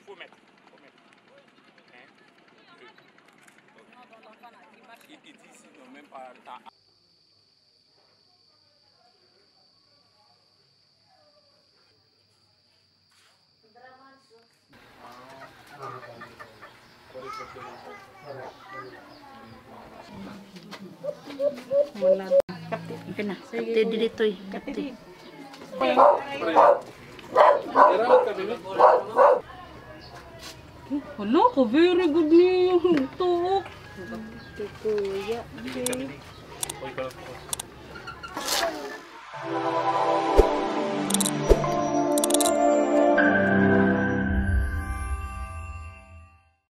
Faut mettre. Faut mettre. Un, deux. Il dit ici, non, même pas le temps. Kapte na. Kapte dito eh. Kapte. Hala ko, very good niyo. Tuok. Kuya.